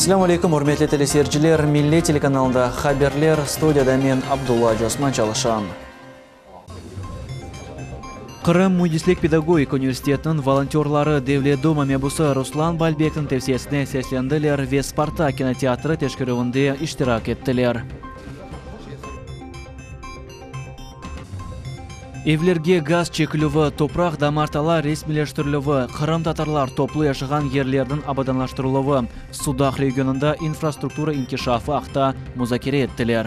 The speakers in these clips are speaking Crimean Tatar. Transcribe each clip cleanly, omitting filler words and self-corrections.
Selâm aleyküm, ürmetli teleseyirciler! Millet telekanalında haberler, studiyada men, Abdulla Acıosman çalışam. Qırım müendislik pedagogika universitetiniñ volontörları Devlet Duma mebusı Ruslan Balbekniñ tevsiyesine seslendiler ve Spartak kinoteatri teşkerüvinde iştirak ettiler. Evlerge gaz çekilüvi, topraq damartalar resmiyleştirilüvi, qırımtatarlar toplu yaşağan yerlerniñ abadanlaştırıluvı, Sudaq regionında infrastruktura inkişafı aqta muzakere ettiler.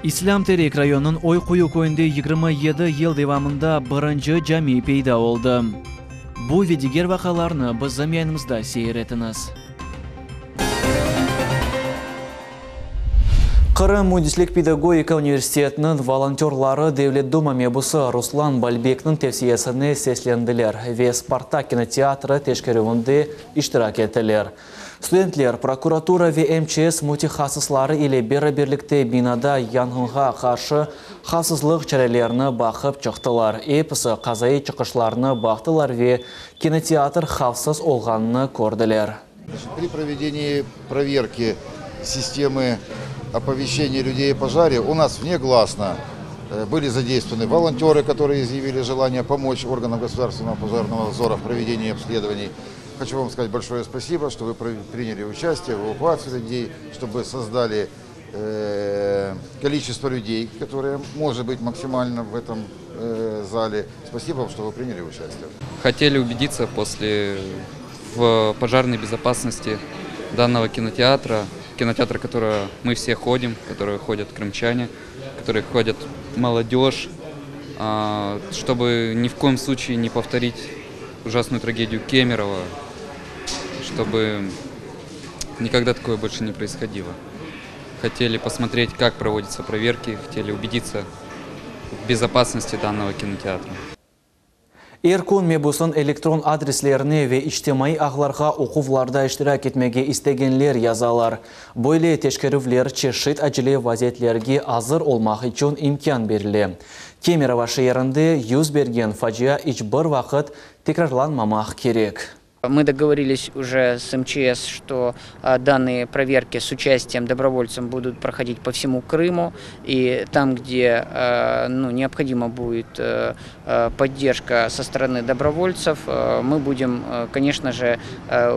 İslâm Terek rayonınıñ Oy Quyu köyünde 27 yıl devamında birinci cami peyda oldı. Bu ve diger vaqialarnı bizim yayınımızda seyir etiñiz. Qırım müendislik pedagogika universitetiniñ volontörları Devlet Duma mebusı Ruslan Balbekniñ tevsiyesine seslendiler ve Spartak kinoteatri teşkerüvinde iştirak ettiler. Studentler prokuratura ve MÇS mütehassısları ile beraberlikte binada yanğınğa qarşı havfsızlıq çarelerini baqıp çıqtılar. Episi qazaiy çıqışlarnı baqtılar ve kinoteatr havfsız olğanını kördiler. При проведении проверки системы оповещения людей о пожаре у нас внегласно были задействованы волонтеры, которые изъявили желание помочь органам государственного пожарного надзора в проведении обследований. Хочу вам сказать большое спасибо, что вы приняли участие в эвакуации людей, чтобы создали количество людей, которое может быть максимально в этом зале. Спасибо вам, что вы приняли участие. Хотели убедиться после в пожарной безопасности данного кинотеатра, кинотеатра, в который мы все ходим, в который ходят крымчане, в который ходят молодежь, чтобы ни в коем случае не повторить ужасную трагедию Кемерово, чтобы никогда такое больше не происходило. Хотели посмотреть, как проводятся проверки, хотели убедиться в безопасности данного кинотеатра. Er kün mebusnıñ elektron adreslerine ve içtimaiy ağlarğa oquvlarda iştirak etmege istegenler yazalar. Böyle teşkerüvler çeşit acele vaziyetlerge azır olmaq içün imkân berile. Kemerovo şeerinde yüz bergen facia iç bir vaqıt tekrarlanmamaq kerek. Мы договорились уже с МЧС, что данные проверки с участием добровольцев будут проходить по всему Крыму. И там, где ну, необходима будет поддержка со стороны добровольцев, мы будем, конечно же,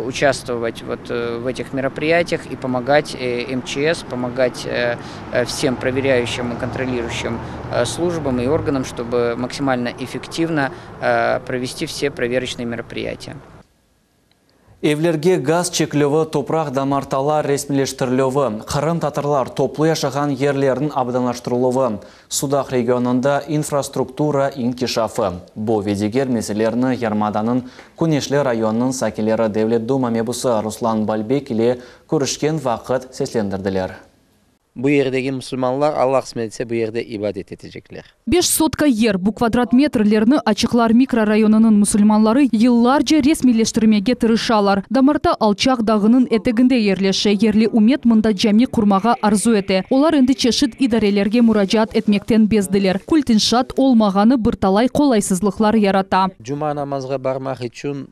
участвовать вот в этих мероприятиях и помогать МЧС, помогать всем проверяющим и контролирующим службам и органам, чтобы максимально эффективно провести все проверочные мероприятия. Evlerge gaz çekilüvi, topraq damartalar resmiyleştirilüvi, qırımtatarlar toplu yaşağan yerlerniñ abadanlaştırıluvı, Sudaq regionında infrastruktura inkişafı. Bu ve diger meselelerni yarımadanıñ Küneşli rayonınıñ sakinleri Devlet Duma mebusı Ruslan Balbek ile körüşken vaqıt seslendirdiler. Bu yerdeki musulmanlar, Alla qısmet etse, bu yerde ibadet etecekler. Beş sotka yer, bu kvadrat metrlerni Açıqlar mikrorayonınıñ musulmanları yıllarca resmiyleştirmege tırışalar. Damarta alçaq dağınıñ eteginde yerleşe, yerli ümmet mında cami qurmağa arzu ete. Olar endi çeşit idarelerge muracaat etmekten bezdiler. Kult inşaat olmağanı bir talay qolaysızlıqlar yarata. Cuma namazğa barmaq içün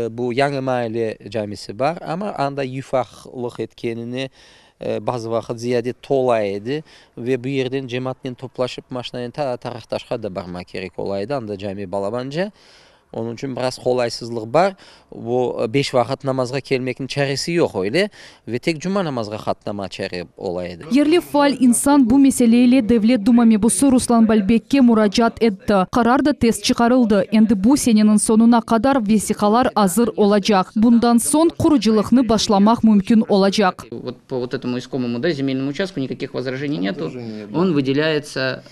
bu Yañı Maale camisi bar, amma anda yufaqlıq etkenine bazı vaqıt ziyade tola edi ve bu yerden cemaatnen toplaşıp maşinanen ta Taraqtaşqa da barmaq kerek ola edi, anda cami balabanca. Onıñ içün biraz qolaysızlıq bar. Bu beş vaqıt namazğa kelmekniñ çaresi yoq öyle ve tek cuma namazğa qatnama çare ola edi. Yerli faal insan bu mesele ile Devlet Duma mebusı Ruslan Balbekke muracaat etti. Qarar da tez çıqarıldı, endi bu seneniñ soñuna qadar vesiqalar azır olacaq. Bundan soñ qurucılıqnı başlamaq mümkün olacaq. Вот по вот этому искомому, да, земельному участку никаких возражений нету. Он выделяется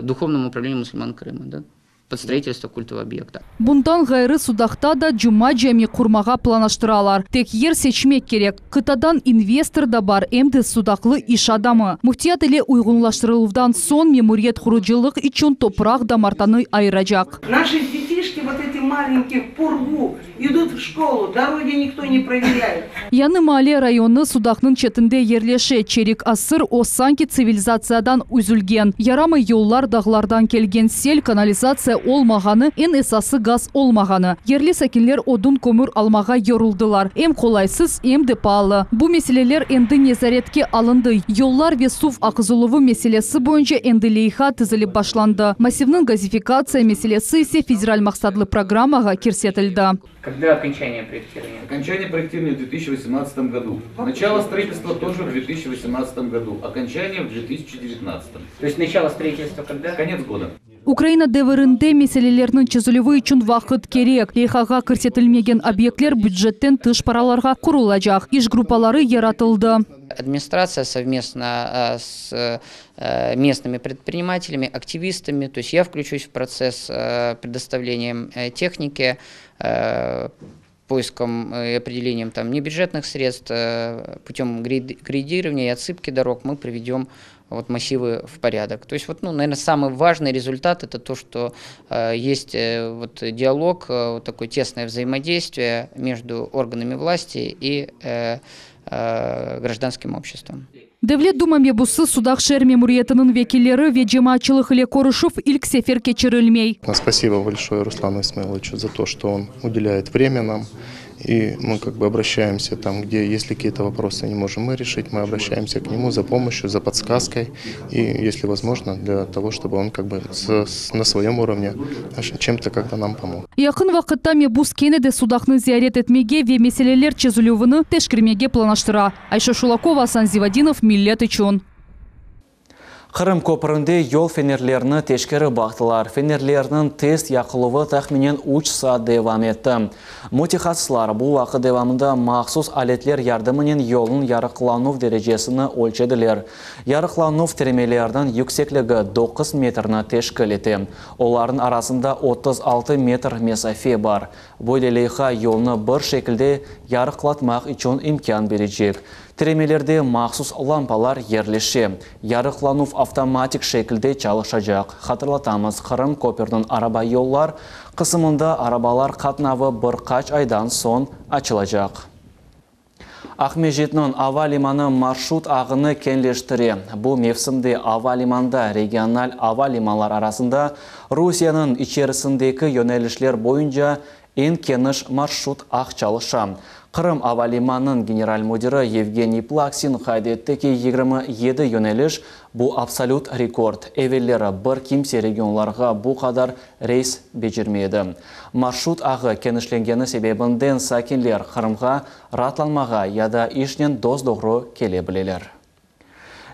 Духовному управлению мусульман Крыма, да, под строительство культового объекта. Bundan ğayrı Sudaqta da Cuma cami qurmağa planlaştıralar. Tek yer seçmek kerek. Qıtadan investor da bar, em de sudaqlı iş adamı. Müftiyat ile uyğunlaştırıluvdan soñ memuriyet qurucılıq içün topraq damartanı ayıracaq. Наших детей. Детишки вот эти маленькие в пургу идут в школу, дороги никто не проверяет. Yañı Maale rayonı Sudaqnıñ çetinde yerleşe. Çerik asır o sanki tsivilizatsiyadan üzülgen. Yaramay yollar, dağlardan kelgen sel, kanalizatsiya olmağanı, eñ esası gaz olmağanı. Yerli sakinler odun kömür almağa yoruldılar. Em qolaysız, em de paalı. Bu meseleler endi nezaretke alındı. Yollar ve suv aqızıluvı meselesi boyunca endi leyha tizilip başlandı. Massivniñ gazifikatsiya meselesi ise federal maqsatlı programmağa kirsetildi. Когда окончание проектирования? Окончание проектирования в 2018 году. Начало строительства тоже в 2018 году. Окончание в 2019. То есть начало строительства когда? Конец года. Ukraina devirinde meselelerniñ çezilüvi içün vaqıt kerek. Leyhağa kirsetilmegen obyektler bücetten tış paralarğa qurulacaq. İş gruppaları yaratıldı. Администрация совместно с местными предпринимателями, активистами, то есть я включусь в процесс предоставлением техники, поиском и определением там небюджетных средств, путем грейдирования и отсыпки дорог мы приведем вот массивы в порядок. То есть вот, ну, наверное, самый важный результат это то, что есть вот диалог, вот такое тесное взаимодействие между органами власти и гражданским обществом. Devlet Duma mebusı Sudaq şeer memuriyetiniñ vekilleri ve cemaatçılıq ile körüşüv ilk sefer keçirilmey. Спасибо большое Руслану Исмаиловичу за то, что он уделяет время нам. И мы как бы обращаемся там, где если какие-то вопросы не можем мы решить, мы обращаемся к нему за помощью, за подсказкой. И, если возможно, для того, чтобы он как бы на своем уровне чем-то как-то нам помог. Yaqın vaqıtta mebus kene de Sudaqnı ziyaret etmege ve meseleler çezilüvini teşkermege planlaştıra. Ayşe Şulakova, Asan Zivadinov, Millet içün. Qırım köpründe yol fenerlerini teşkerip baqtılar. Fenerlerniñ test yaqıluvı tahminen 3 saat devam etti. Mütehassıslar bu vaqıt devamında mahsus aletler yardımınen yolnıñ yarıqlanuv derecesini ölçediler. Yarıqlanuv tiremeleriniñ yüksekligi 9 metrni teşkil ete. Olarnıñ arasında 36 metr mesafe bar. Böyle leyha yolnı bir şekilde yarıqlatmaq içün imkân berecek. Tiremelerde mahsus lampalar yerleşe. Yarıqlanuv avtomatik şekilde çalışacaq. Hatırlatamız, Qırım köpürniñ araba yollar qısımında arabalar qatnavı bir qaç aydan soñ açılacaq. Aqmescitniñ ava limanı marşrut ağını keñleştire. Bu mevsimde ava limanında regional ava limanlar arasında Rusiyeniñ içerisindeki yönelişler boyunca eñ keniş marşrut ağ çalışa. Qırım ava limanınıñ general müdiri Yevgeniy Plaksin qayd etti ki, 27 yöneliş bu absolüt rekord. Evelleri bir kimse regionlarğa bu qadar reys becermedi. Marşrut ağı kenişlengeni sebebinden sakinler Qırımğa raatlanmağa ya da işnen dos-doğru kele bileler.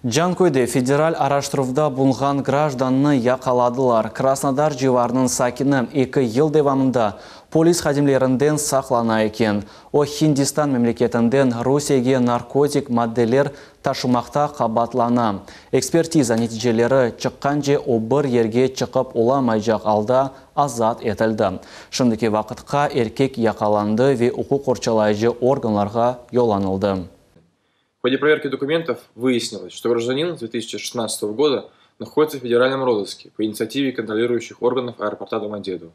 Canköyde federal araştıruvda bulunğan grajdanını yaqaladılar. Krasnodar civarınıñ sakini 2 yıl devamında polis hadimlerinden saqlana eken. O Hindistan memleketinden Rusiyege narkotik maddeler taşımaqta qabaatlana. Ekspertiza neticeleri çıqqance o bir yerge çıqıp olamaycaq alda azat etildi. Şimdiki vaqıtqa erkek yaqalandı ve uquq qorçalayıcı organlarğa yollanıldı. В ходе проверки документов выяснилось, что гражданин с 2016 года находится в федеральном розыске по инициативе контролирующих органов аэропорта Домодедово.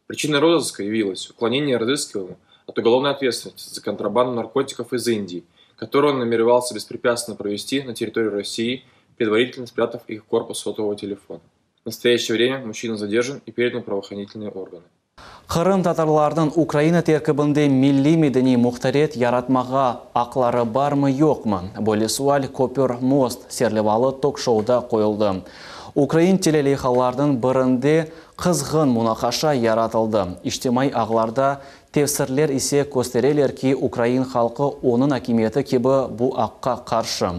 Причиной розыска явилось уклонение разыскиваемого от уголовной ответственности за контрабанду наркотиков из Индии, которую он намеревался беспрепятственно провести на территорию России, предварительно спрятав их в корпус сотового телефона. В настоящее время мужчина задержан и передан в правоохранительные органы. Qırım tatarlarınıñ Ukraina terkibinde milliy medeniy muhtariyet yaratmağa aqları barmı yoqmı? Böyle sual Köpür Most serlevalı tok-şouda qoyuldı. Ukrain teleleyhalarınıñ birinde qızğın munaqaşa yaratıldı. İçtimaiy ağlarda tefsirler ise köstereler ki, ukrain halqı onıñ akimiyeti kibi bu aqqa qarşı.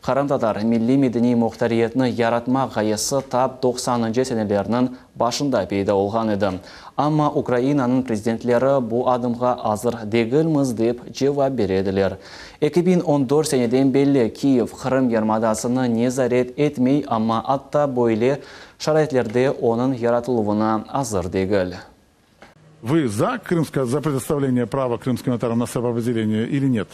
Qırımtatar milliy medeniy muhtariyetni yaratmaq ğayesi tap 90-ncı senelerniñ başında peyda olğan edi. Amma Ukrainanıñ prezidentleri bu adımğa azır degilmiz dep cevap berediler. 2014 seneden berli Kiyev Qırım yarımadasını nezaret etmey, amma atta böyle şaraitlerde onıñ yaratıluvına azır degil. Вы за крымское, за предоставление права крымским татарам на самоопределение или нет?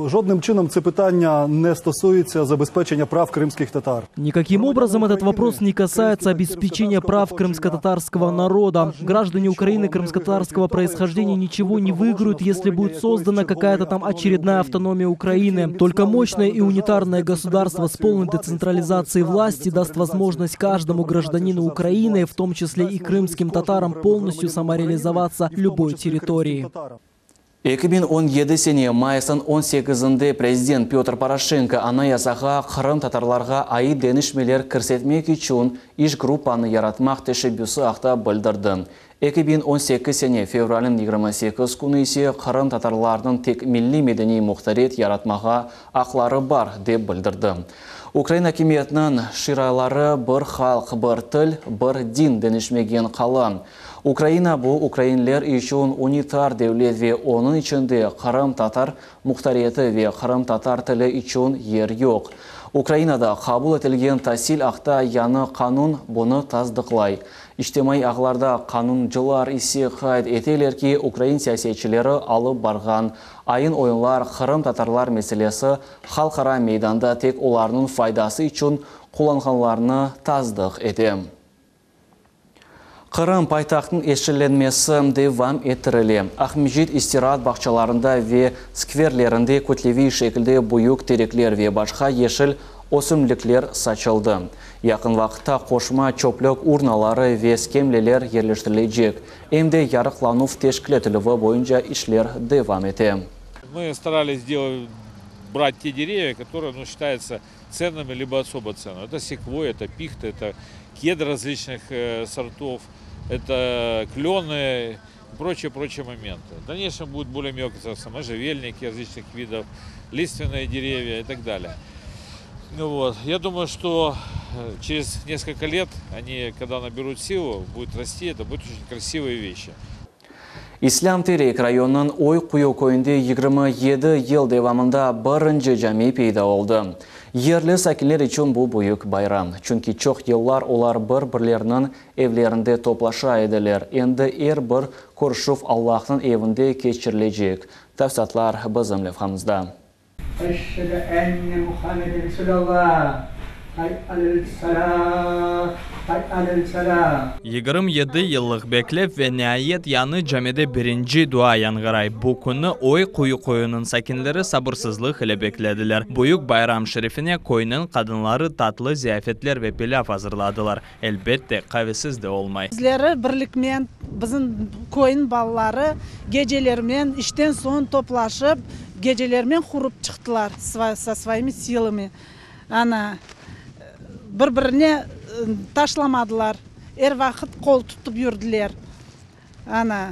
Жодним чином це питання не стосується забезпечення прав кримських татар. Никаким образом этот вопрос не касается обеспечения прав крымско-татарского народа. Граждане Украины крымско-татарского происхождения ничего не выиграют, если будет создана какая-то там очередная автономия Украины. Только мощное и унитарное государство с полной децентрализацией власти даст возможность каждому гражданину Украины, в том числе и крымским татарам, полностью самореализоваться любой территории. 2017 sene mayısnıñ 18-nde prezident Pötr Poroşenko Anayasağa qırımtatarlarğa ait deñişmeler kirsetmek içün iş gruppanı yaratmaq teşebbüsi aqta bildirdi. 2018 sene fevralniñ 28 künü ise qırımtatarlarnıñ tek milliy-medeniy muhtariyet yaratmağa aqları bar, dep bildirdi. Ukrain akimiyetiniñ şiarları bir halq, bir til, bir din deñişmegen qala. Ukraina bu ukrainler içün unitar devlet ve onıñ içinde qırımtatar muhtariyeti ve qırımtatar tili içün yer yoq. Ukrainada qabul etilgen tasil aqta yañı qanun bunı tasdıqlay. İçtimaiy ağlarda qanuncılar ise qayd eteler ki, ukrain siyasetçileri alıp barğan ayın-oyunlar qırımtatarlar meselesi halqara meydanda tek olarnıñ faydası içün qullanğanlarını tasdıq ete. Qırım paytahtınıñ yeşillenmesi devam ettirile. Aqmescit istiraat bağçalarında ve skverlerinde kütleviy şekilde büyük terekler ve başqa yeşil ösümlikler saçıldı. Yaqın vaqıtta qoşma çöplük urnaları ve skemleler yerleştirilecek. Em de yarıqlanuv teşkil etilüvi boyunca işler devam ete. Мы старались делать, брать те деревья, которые, ну, считаются ценными либо особо ценными. Это секвойя, это пихта, это кедр различных сортов, это клены и прочие, прочие моменты. В дальнейшем будут более мелкие сорта, можжевельники различных видов, лиственные деревья и так далее. Ну вот. Я думаю, что через несколько лет они, когда наберут силу, будут расти, это будут очень красивые вещи. İslâm Terek rayonınıñ Oy Quyu köyünde 27 yıl devamında birinci cami peyda oldı. Yerli sakinler içün bu büyük bayram. Çünki çoq yıllar olar bir-birleriniñ evlerinde toplaşa ediler. Endi er bir körüşüv Allahnıñ evinde keçirilecek. Tafsilâtlar bizim levhamızda. Eşhedü enne Muhammeden Resulallah, hay alel salah, hay alel salah. 27 yıllıq beklev ve niayet yañı camide birinci dua yañğıray. Bu künni Oy Quyu köyüniñ sakinleri sabırsızlıq ile beklediler. Büyük bayram şerefine köyniñ qadınları tatlı ziyafetler ve pilâv azırladılar. Elbette, qavesiz de olmay. Bizleri birlikmen, bizim köyniñ balaları gecelermen işten soñ toplaşıp, gecelermen qurıp çıqtılar со своими силами. Ana, bir-birine taşlamadılar, er vaqıt qol tutıp yürdiler. Ana,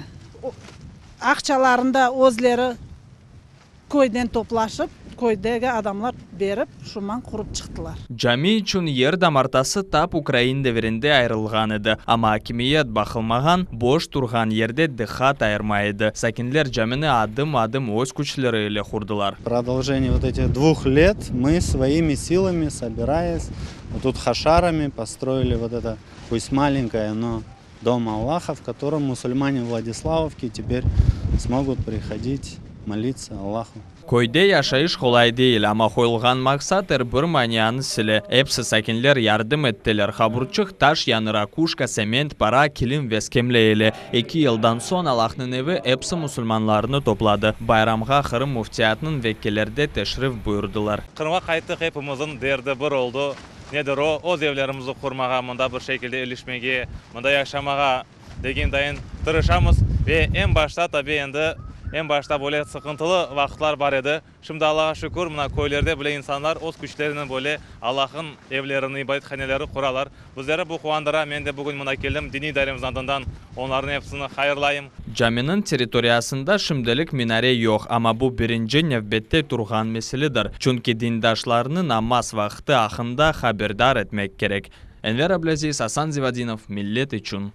aqçalarını da özleri köyden toplaşıp, köydegi adamlar berip, şunman qurıp çıqtılar. Cami içün yer damartası tap ukrain devirinde ayırılğan edi, amma akimiyet baqılmağan, boş turğan yerde diqqat ayırmay edi. Sakinler camini adım-adım öz küçleri ile qurdılar. Продолжение вот этих двух лет мы своими силами, собираясь, вот тут хашарами построили вот это, пусть маленькое, но дом Аллаха, в котором мусульмане Владиславовки теперь смогут приходить молиться Аллаху. Köyde yaşayış qolay degil, amma qoyulğan maqsat er bir manianı sile. Episi sakinler yardım ettiler. Haburçıq, taş, yañı rakuşka, tsement, para, kilim ve skemle ile. Eki yıldan soñ Allahnıñ evi episi musulmanlarnı topladı. Bayramğa Qırım müftiyatınıñ vekilleri de teşrif buyurdılar. Qırımğa qayttıq, epimizniñ derdi bir oldı. Nedir o? Öz evlerimizni qurmağa, mında bir şekilde ilişmege, mında yaşamağa degen dayın tırışamız. Ve eñ başta, tabi, endi eñ başta böyle sıqıntılı vaqıtlar bar edi. Şimdi Allağa şükür, mına köylerde bile insanlar öz küçlerinen böyle Allahnıñ evlerini, ibadethaneleri quralar. Bizleri bu quvandıra. Men de bugün mında keldim, diniy idaremizniñ adından onlarnıñ episini hayırlayım. Caminiñ territoriyasında şimdilik minare yoq, amma bu birinci nevbette turğan meseledir, çünki dindaşlarnı namaz vaqtı aqqında haberdar etmek kerek. Enver Ablâziz, Asan Zivadinov, Millet içün.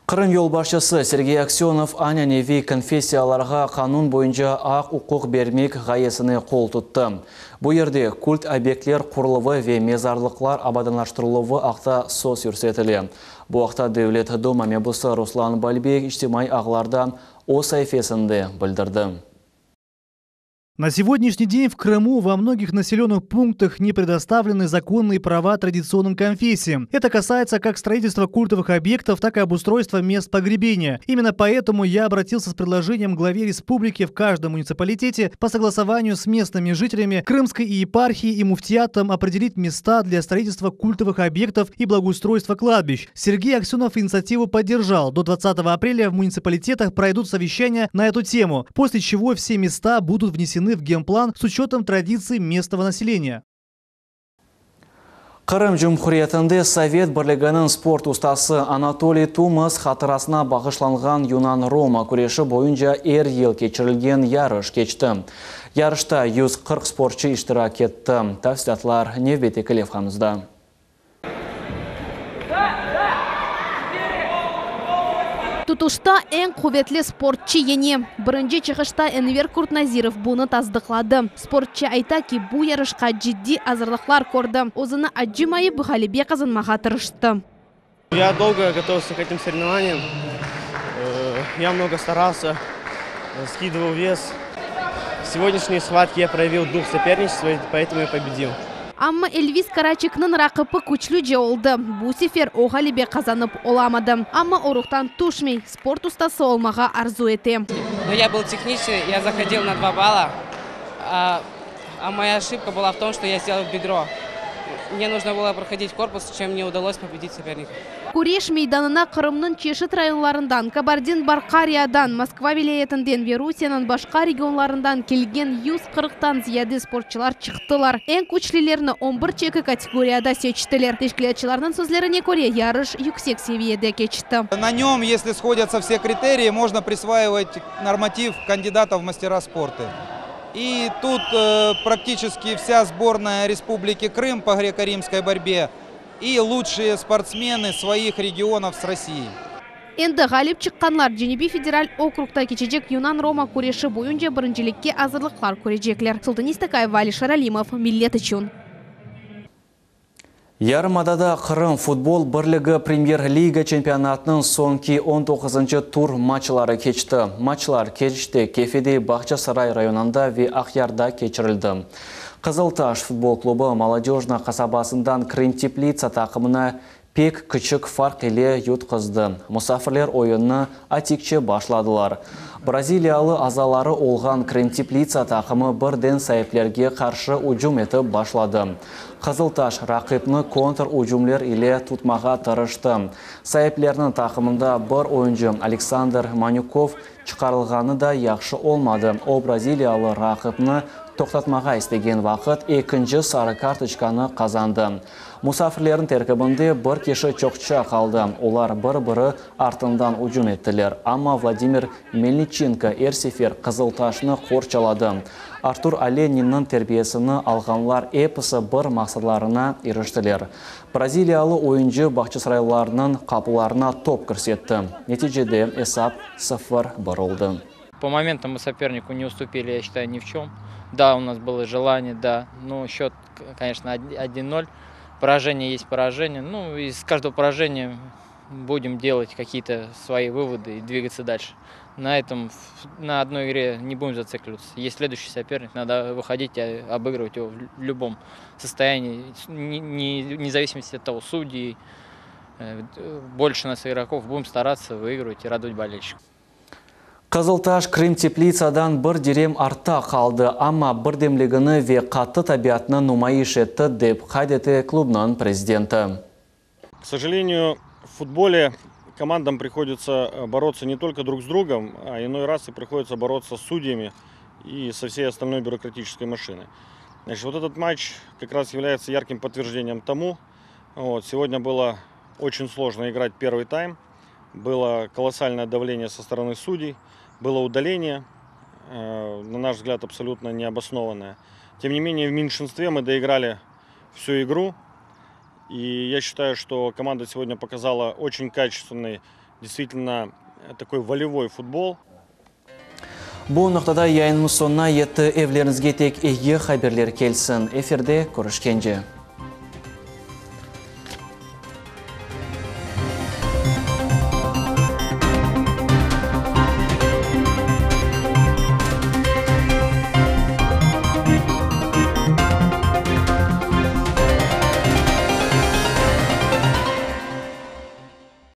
Qırım yolbaşçısı Sergey Aksönov ananeviy konfessiyalarğa qanun boyunca aq-uquq bermek ğayesine qol tuttı. Bu yerde kult obyektler quruluvı ve mezarlıqlar abadanlaştırıluvı aqta söz yürsetile. Bu aqta Devlet Duma mebusı Ruslan Balbek içtimaiy ağlarda öz saifesinde bildirdi. На сегодняшний день в Крыму во многих населенных пунктах не предоставлены законные права традиционным конфессиям. Это касается как строительства культовых объектов, так и обустройства мест погребения. Именно поэтому я обратился с предложением главе республики в каждом муниципалитете по согласованию с местными жителями Крымской епархии и муфтиятом определить места для строительства культовых объектов и благоустройства кладбищ. Сергей Аксенов инициативу поддержал. До 20 апреля в муниципалитетах пройдут совещания на эту тему, после чего все места будут внесены в генплан с учетом традиций местного населения. Qırım Cumhuriyetinde Sovet Birliginiñ sport ustası Anatoliy Tumas hatırasına bağışlanğan yunan-roma küreşi boyunca er yıl keçirilgen yarış keçti. Yarışta 140 sportçı iştirak etti. Tafsilâtlar nevbetteki levhamızda. Tutuşta eñ quvetli sportçı yeñe. Birinci çıqışta Enver Kurtnazirov bunı tasdıqladı. Sportçı ayta ki, bu yarışqa ciddiy azırlıqlar kördi, özüni acımayıp ğalebe qazanmağa tırıştı. Я долго готовился к этим соревнованиям. Я много старался, скидывал вес. В сегодняшней схватке я проявил дух соперничества, и поэтому я победил. Amma Elvis Karaçikniñ raqipi küçlüce oldı. Bu sefer o ğalebe qazanıp olamadı. Amma o ruhtan tüşmey, sport ustası olmağa arzu ete. Но я был техничный, я заходил на два балла. А моя ошибка была в том, что я сделал бедро. Мне нужно было проходить корпус, чем мне удалось победить соперника. Küreş meydanına Qırımnıñ çeşit rayonlarından, Kabardin-Balkariyadan, Moskva vilâyetinden ve Rusiyeniñ başqa regionlarından kelgen 140-tan ziyade sportçılar çıqtılar. Eñ küçlülerni on bir çeki kategoriyada seçtiler. Teşkilâtçılarnıñ sözlerine köre, yarış yüksek seviyede keçti. На нем, если сходятся все критерии, можно присваивать норматив кандидата в мастера спорта. И тут практически вся сборная Республики Крым по греко-римской борьбе и лучшие спортсмены своих регионов с России. Endi ğalip çıqqanlar Cenübiy federal okrugda keçecek yunan-roma küreşi boyunca birincilikke azırlıqlar körecekler. Sultaniye Stakayeva, Alişer Alimov, Millet içün. Yarımadada Qırım futbol birligi Premyer-liga çempionatınıñ soñki on doquzıncı tur matçları keçti. Matçlar Keriçte, Kefede, Bağçasaray rayonında ve Aqyarda keçirildi. Qızıltaş futbol klubı Molodöjno qasabasından Krımteplitsa taqımına pek kiçik farq ile yutquzdı. Musafirler oyunnı atikçe başladılar. Braziliyalı azaları olğan Krımteplitsa taqımı birden saiplerge qarşı ücüm etip başladı. Qızıltaş raqipni kontr-ücümler ile tutmağa tırıştı. Saiplerniñ taqımında bir oyuncı Aleksandr Manükov çıqarılğanı da yahşı olmadı, o braziliyalı raqipni toqtatmağa istegen vaqıt ekinci sarı kartoçkanı qazandı. Musafirlerniñ terkibinde bir kişi çoqça qaldı, olar bir-biri artından ücüm ettiler, amma Vladimir Melniçenko er sefer Qızıltaşnı qorçaladı. Artur Oleninniñ terbiyesini alğanlar episi bir maqsadlarına iriştiler. Braziliyalı oyuncı bağçasaraylılarnıñ qapılarına top kirsetti. Neticede esap sıfır, bir oldı. По моментам мы сопернику не уступили, я считаю, ни в чем. Да, у нас было желание, да, но счет, конечно, 1-0. Поражение есть поражение. Ну, из каждого поражения будем делать какие-то свои выводы и двигаться дальше. На этом, на одной игре не будем зацикливаться. Есть следующий соперник, надо выходить и обыгрывать его в любом состоянии, вне зависимости от того, судьи, больше нас игроков, будем стараться выигрывать и радовать болельщиков. Qızıltaş Krımteplitsadan bir direm artta qaldı, amma birdemligini ve qattı tabiatını numayış etti, dep qayd ete klubnıñ prezidenti. К сожалению, в футболе командам приходится бороться не только друг с другом, а иной раз и приходится бороться с судьями и со всей остальной бюрократической машиной. Значит, вот этот матч как раз является ярким подтверждением тому. Вот, сегодня было очень сложно играть первый тайм. Было колоссальное давление со стороны судей, было удаление, на наш взгляд, абсолютно необоснованное. Тем не менее, в меньшинстве мы доиграли всю игру. И я считаю, что команда сегодня показала очень качественный, действительно такой волевой футбол. Bu noqtada yayınımız soñuna yetti. Evleriñizge tek eyi haberler kelsin. Efirde körüşkence.